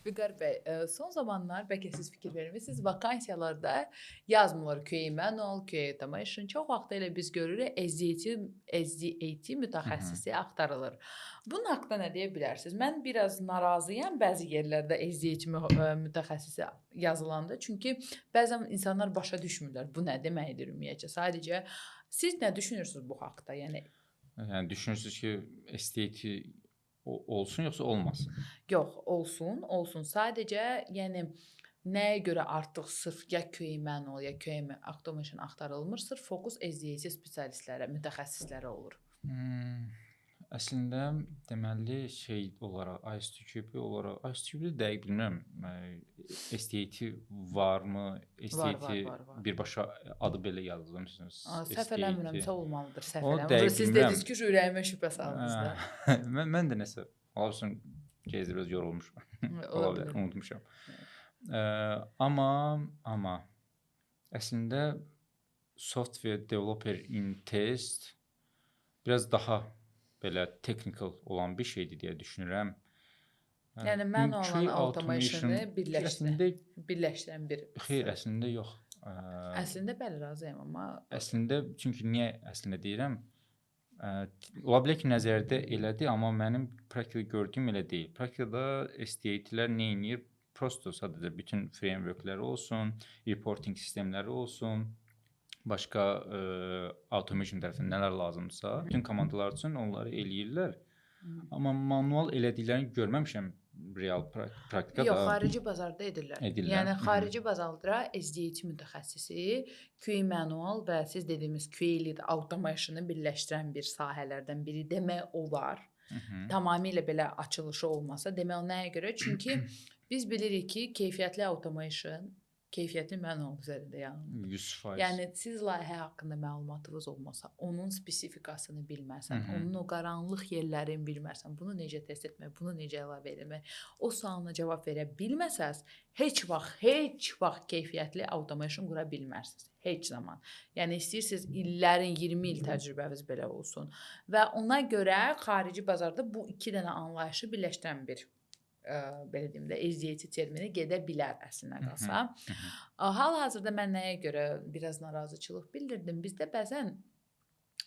Vüqar bəy, son zamanlar bəlkə siz fikir vermisiniz, vakansiyalarda yazmırlar QA manual, QA automation. Çox vaxt elə biz görürük SDET, SDET mütəxəssisi axtarılır. Bunun haqqında nə deyə bilərsiniz? Mən biraz narazıyam bəzi yerlərdə SDET mütəxəssisi yazılanda, çünki bəzən insanlar başa düşmürlər bu nə deməkdir ümumiyyətcə. Sadəcə siz nə düşünürsünüz bu haqqda? Yəni Yəni düşünürsüz ki, SDET olsun yoxsa olmasın? Yox, olsun, olsun. Sadəcə, yəni nəyə görə artıq sırf ya QA manual, ya QA automation axtarılmır, sırf fokus SDET spesialistlərə, mütəxəssislərə olur. Əslində deməli şey olaraq ISTQB olaraq ISTQB-də dəqiq bilmirəm. SDET varmı? SDET Var, var, var, var. Birbaşa adı belə yazılır məsələn. Səhv eləmirəmsə olmalıdır, səhv O eləmirəm. dəqiq Siz bilmirəm. dediniz ki, ürəyimə şübhə saldınız da. Mən də nəsə ola bilsin gezdir biraz yorulmuşam. Ola bilər, unutmuşam. Amma əslində software developer in test biraz daha belə technical olan bir şeydir deyə düşünürəm. Yəni manual QA automation-ı birləşdirən, əslində birləşdirən bir xeyr, əslində yox. Əslində bəli, razıyam, amma Əslində çünki niyə əslində deyirəm? Ola bilər ki, nəzərdə elədir, amma mənim praktikada gördüyüm elə deyil. Praktikada SDET-lər nə edir? Prosto sadəcə bütün framework-ləri olsun, reporting sistemləri olsun, başqa automation tərəfindən nələr lazımdırsa, bütün komandalar üçün onları eləyirlər. Amma manual elədiklərini görməmişəm real praktikada. Yox, xarici bazarda edirlər. Edirlər. Yəni xarici bazarda SDET mütəxəssisi QA manual və siz dediyimiz QA lead automation-ı birləşdirən bir sahələrdən biri demək olar. Tamamilə belə açılışı olmasa demək o nəyə görə? Çünki biz bilirik ki, keyfiyyətli automation keyfiyyətli manual üzərində yaranır. 100%. Yəni siz layihə haqqında məlumatınız olmasa, onun spesifikasını bilməsən, onun o qaranlıq yerlərini bilməsən, bunu necə test etmək, bunu necə əlavə etmək, o sualına cavab verə bilməsəz, heç vaxt, heç vaxt keyfiyyətli automation qura bilmərsiniz. Heç zaman. Yəni istəyirsiniz illərin 20 il təcrübəniz belə olsun və ona görə xarici bazarda bu iki dənə anlayışı birləşdirən bir belə deyim də SDET termini gedə bilər əslinə qalsa. Hal-hazırda mən nəyə görə biraz narazıçılıq bildirdim? Bizdə bəzən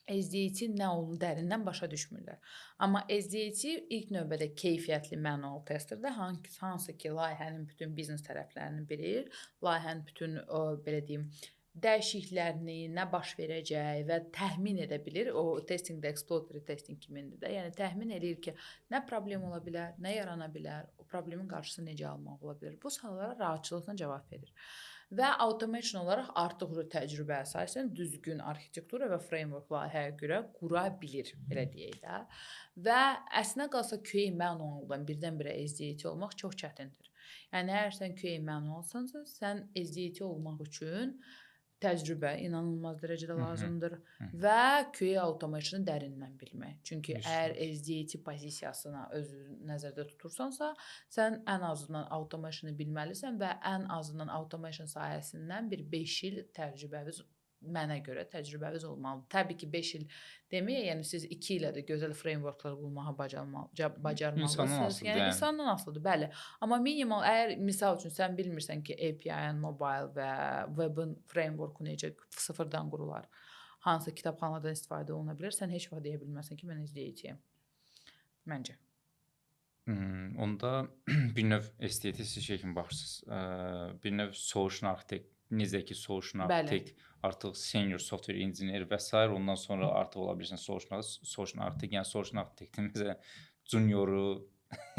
SDET nə olduğunu dərindən başa düşmürlər. Amma SDET ilk növbədə keyfiyyətli manual testerdir, hansı ki layihənin bütün biznes tərəflərini bilir, layihənin bütün o, belə deyim, dəyişikliklərini, nə baş verəcək və təxmin edə bilir. O testing də exploratory testing kimindir də. Yəni təxmin eləyir ki, nə problem ola bilər, nə yarana bilər, o problemin qarşısını necə almaq ola bilər. Bu suallara rahatçılıqla cavab verir. Və automation olaraq artıq təcrübə əsasən düzgün arxitektura və framework layihəyə görə qura bilir, belə deyək də. Və əslinə qalsa QA manualdan birdən-birə SDET olmaq çox çətindir. Yəni əgər sən QA manualsansa, sən SDET olmaq üçün təcrübə inanılmaz dərəcədə lazımdır və QA automation-ı dərindən bilmək. Çünki əgər SDET pozisiyasına özünü nəzərdə tutursansa, sən ən azından automation-ı bilməlisən və ən azından automation sahəsindən bir 5 il təcrübəniz, mənə görə təcrübəniz olmalıdır. Təbii ki, 5 il deməyək, yəni siz 2 ilə də gözəl frameworklar qurmağı bacarmalısınız. İnsandan asılıdır, Yəni yəni. İnsandan asılıdır, bəli. Amma minimal əgər misal üçün sən bilmirsən ki, API-ın mobile və web-in frameworku necə sıfırdan qurular, hansı kitabxanadan istifadə oluna bilər, sən heç vaxt deyə bilməzsən ki, mən SDET-yəm. Məncə. Onda bir növ SDET siz şey kimi baxırsınız. Bir növ solution architect, necə ki solution architect artıq senior software engineer və sair, ondan sonra artıq ola bilirsən solution architect, yəni solution architect-in məsələn junioru,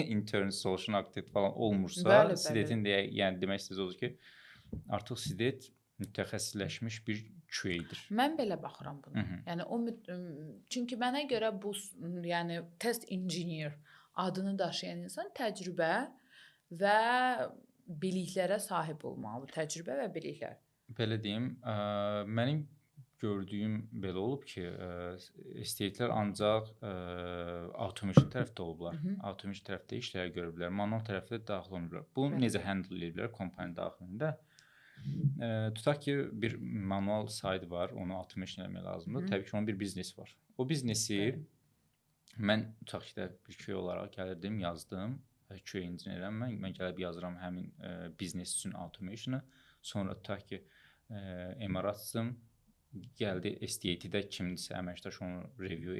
intern solution architect falan olmursa, Bəli, bəli. SDET-in deyə, yəni demək istədiyiniz odur ki, artıq SDET mütəxəssisləşmiş bir QA-dir. Mən belə baxıram buna. Yəni o çünki mənə görə bu yəni test engineer adını daşıyan insan təcrübə və biliklərə sahib olmalıdır. Təcrübə və biliklər. Belə deyim, mənim gördüyüm belə olub ki, SDET-lər ancaq automation tərəfdə olublar. Automation tərəfdə işlər görüblər, manual tərəfdə daxil olmayıblar. Bunu necə handle ediblər kompaniya daxilində? Tutaq ki, bir manual side var, onu automation eləmək lazımdır. Təbii ki, onun bir biznesi var. O biznesi mən tutaq ki də bir QA olaraq gəlirdim, yazdım QA engineerəm mən. Mən gəlib yazıram həmin biznes üçün automation-ı. Sonra tutaq ki, MRATsım gəldi SDAT-də kimsə əməkdaş onu review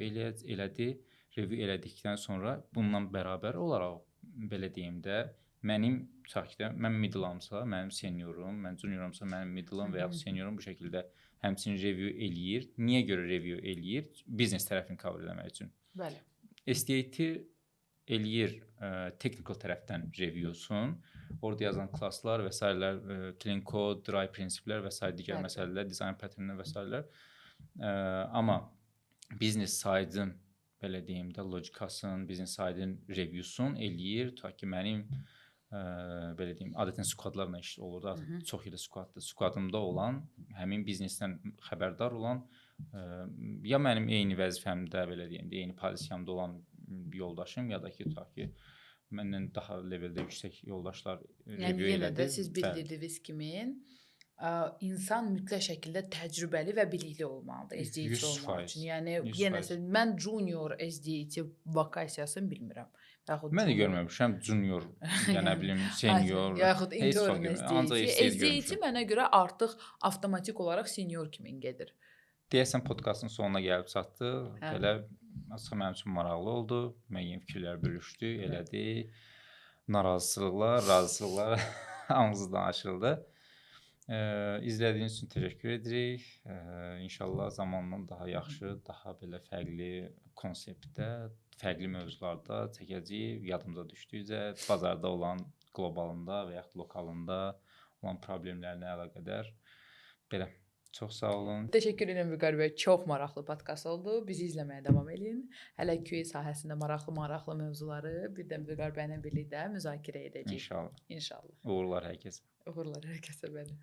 elədi. Review elədikdən sonra bununla bərabər olaraq belə deyim də, mənim tutaq ki də mən middle-amsa, mənim seniorum, mən junioramsa, mənim middle-ım və yaxud seniorum bu şəkildə həmçinin review eləyir. Niyə görə review eləyir? Biznes tərəfini cover eləmək üçün. Bəli. SDAT eləyir technical tərəfdən review-sun. Orada yazılan classlar və sairələr, clean code, dry prinsiplər və sair digər məsələlər, design pattern-lər və sairələr. Amma business side-ın belə deyim də logikasının, business side-ın review-sun eləyir. Tutaq ki, mənim belə deyim, adətən squadlarla iş olur da, çox yerdə squaddır. Squadımda olan, həmin biznesdən xəbərdar olan, ya mənim eyni vəzifəmdə, belə deyim də, eyni pozisiyamda olan yoldaşım, ya da ki, tutaq ki, məndən daha leveldə yüksək yoldaşlar Yəni review yenə elədi. də siz bildirdiyiniz kimi insan mütləq şəkildə təcrübəli və bilikli olmalıdır SDET olmaq 100%, üçün. Yəni 100%. yenə də mən junior SDET vakansiyasını bilmirəm. Yaxud Mən də junior- görməmişəm junior, ya nə bilim, senior, yaxud heç intern fark etmir. Ancaq SDET. SDET SDET görmüşəm. mənə görə artıq avtomatik olaraq senior kimi gedir. Deyəsən podkastın sonuna gəlib çatdıq. Hə. Belə açıq mənim üçün maraqlı oldu. Müəyyən fikirlər bölüşdü, elədi. Narazılıqlar, razılıqlar hamısı danışıldı. İzlədiyiniz üçün təşəkkür edirik. İnşallah zamanla daha yaxşı, daha belə fərqli konseptdə, fərqli mövzularda çəkəcəyik. Yadımıza düşdükcə bazarda olan, qlobalında və yaxud lokalında olan problemlərlə əlaqədar belə. Çox sağ olun. Təşəkkür edirəm Vüqar bəy. Çox maraqlı podkast oldu. Bizi izləməyə davam edin. Hələ QA sahəsində maraqlı mövzuları bir də Vüqar bəylə birlikdə müzakirə edəcəyik. İnşallah. İnşallah. Uğurlar hər kəsə. Uğurlar hər kəsə bəli.